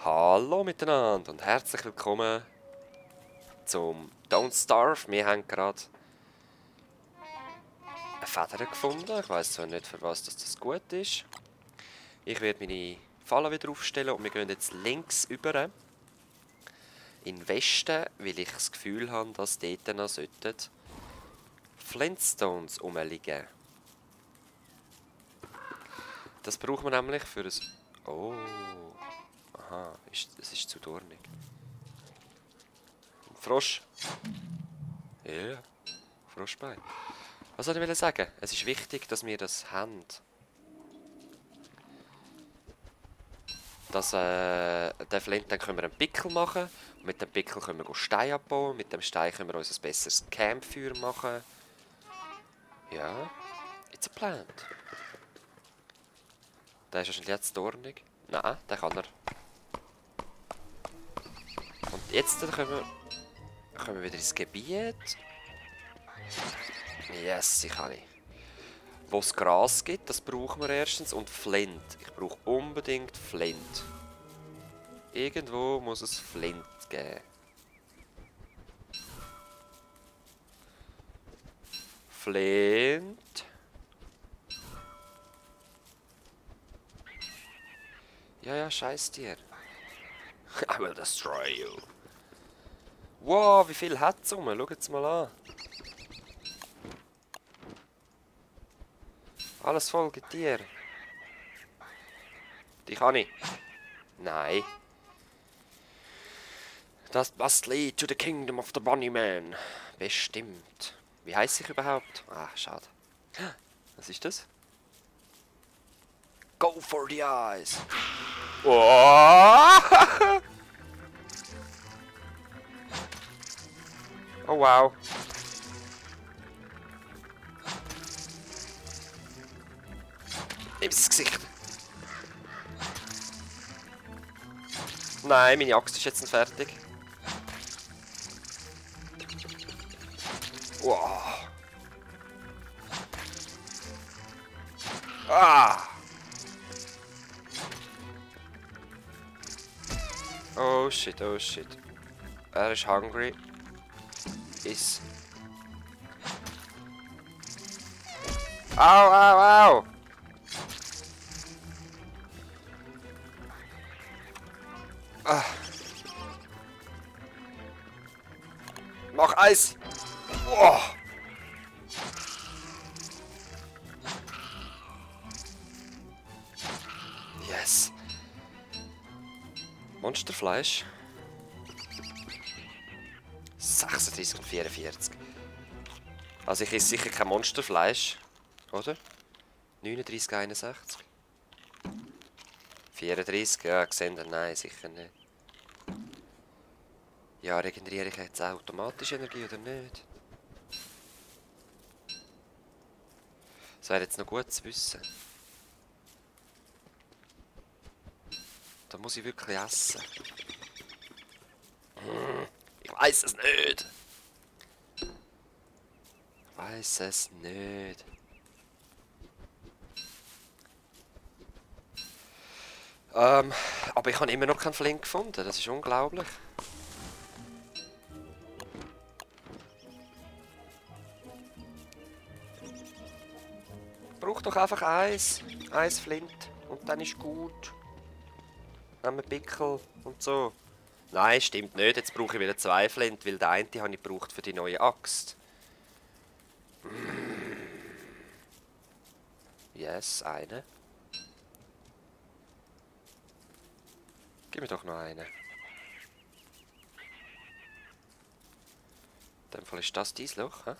Hallo miteinander und herzlich willkommen zum Don't Starve. Wir haben gerade eine Feder gefunden. Ich weiss zwar nicht, für was das gut ist. Ich werde meine Fallen wieder aufstellen und wir gehen jetzt links über in den Westen, weil ich das Gefühl habe, dass dort noch Flintstones rumliegen. Das braucht man nämlich für ein... Oh... Aha, es ist zu dornig. Frosch. Ja, yeah. Froschbein. Was soll ich sagen? Es ist wichtig, dass wir das haben. Den Flint, dann können wir einen Pickel machen. Mit dem Pickel können wir Steine abbauen. Mit dem Stein können wir uns ein besseres Campfeuer machen. Ja, it's a plant. Der ist wahrscheinlich jetzt dornig. Nein, den kann er. Und jetzt können wir wieder ins Gebiet. Yes, ich kann nicht. Wo es Gras gibt, das brauchen wir erstens. Und Flint. Ich brauche unbedingt Flint. Irgendwo muss es Flint geben. Flint. Ja, scheiß dir. I will destroy you. Wow, wie viel hat es rum? Schaut es mal an. Alles voll Getier. Die kann ich. Nein. Das must lead to the kingdom of the Bunnyman. Bestimmt. Wie heißt ich überhaupt? Ah, schade. Was ist das? Go for the eyes. Oh, oh wow. Nimm das Gesicht. Nein, meine Axt ist jetzt nicht fertig. Wow. Ah. Oh shit, oh shit. Er ist hungry. Ist. Au, au, au! Ah. Mach Eis! Oh. Yes. Monsterfleisch. 36 und 44. Also ich esse sicher kein Monsterfleisch. Oder? 39, 61. 34, ja, gesehen, nein, sicher nicht. Ja, regeneriere ich jetzt automatisch Energie oder nicht? Das wäre jetzt noch gut zu wissen. Da muss ich wirklich essen. Ich weiß es nicht. Ich weiß es nicht. Aber ich habe immer noch keinen Flint gefunden. Das ist unglaublich. Braucht doch einfach eins Flint und dann ist gut. Nehmen wir Pickel und so. Nein, stimmt nicht. Jetzt brauche ich wieder 2 Flint, weil der eine habe ich gebraucht für die neue Axt. Yes, eine. Gib mir doch noch eine. In dem Fall ist das dein Loch, hä?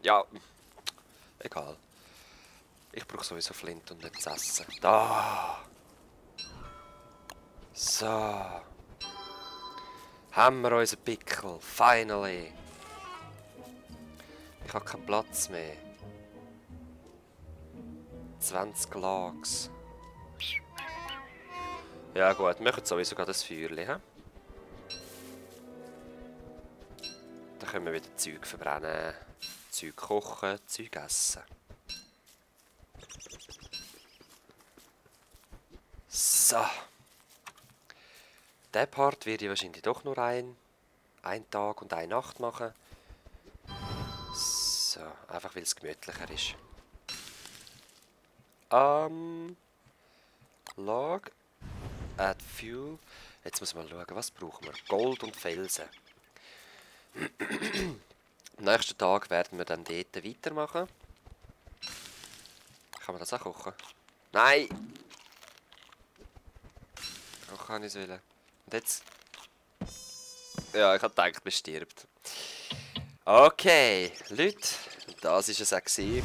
Ja. Egal. Ich brauche sowieso Flint und nicht zu essen. Da! So. Haben wir unseren Pickel. Finally. Ich habe keinen Platz mehr. 20 Logs. Ja gut, wir machen sowieso gerade das Feuerchen. He? Dann können wir wieder Zeug verbrennen, Zeug kochen, Zeug essen. So. Diesen Part werde ich wahrscheinlich doch nur einen Tag und eine Nacht machen. So, einfach weil es gemütlicher ist. Log, add fuel. Jetzt muss man schauen, was brauchen wir? Gold und Felsen. Am nächsten Tag werden wir dann dort weitermachen. Kann man das auch kochen? Nein! Kochen kann ich es wollen. Und jetzt? Ja, ich habe gedacht, man stirbt. Okay, Leute, das war es auch gewesen.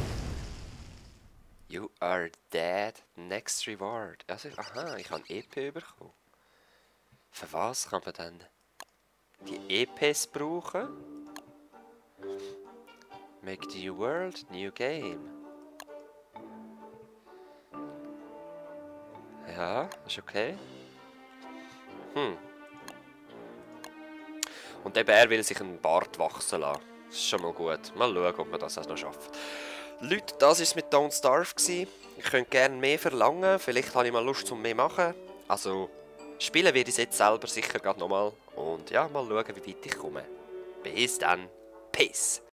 You are dead. Next reward. Also, aha, ich habe EP bekommen. Für was kann man dann die EPs brauchen? Make the new world, new game. Ja, ist okay. Und der Bär will sich einen Bart wachsen lassen. Das ist schon mal gut. Mal schauen, ob wir das auch noch schaffen. Leute, das war es mit Don't Starve. Ihr könnt gerne mehr verlangen. Vielleicht habe ich mal Lust zum mehr machen. Also, spielen werde ich es jetzt selber sicher gerade nochmal. Und ja, mal schauen, wie weit ich komme. Bis dann. Peace.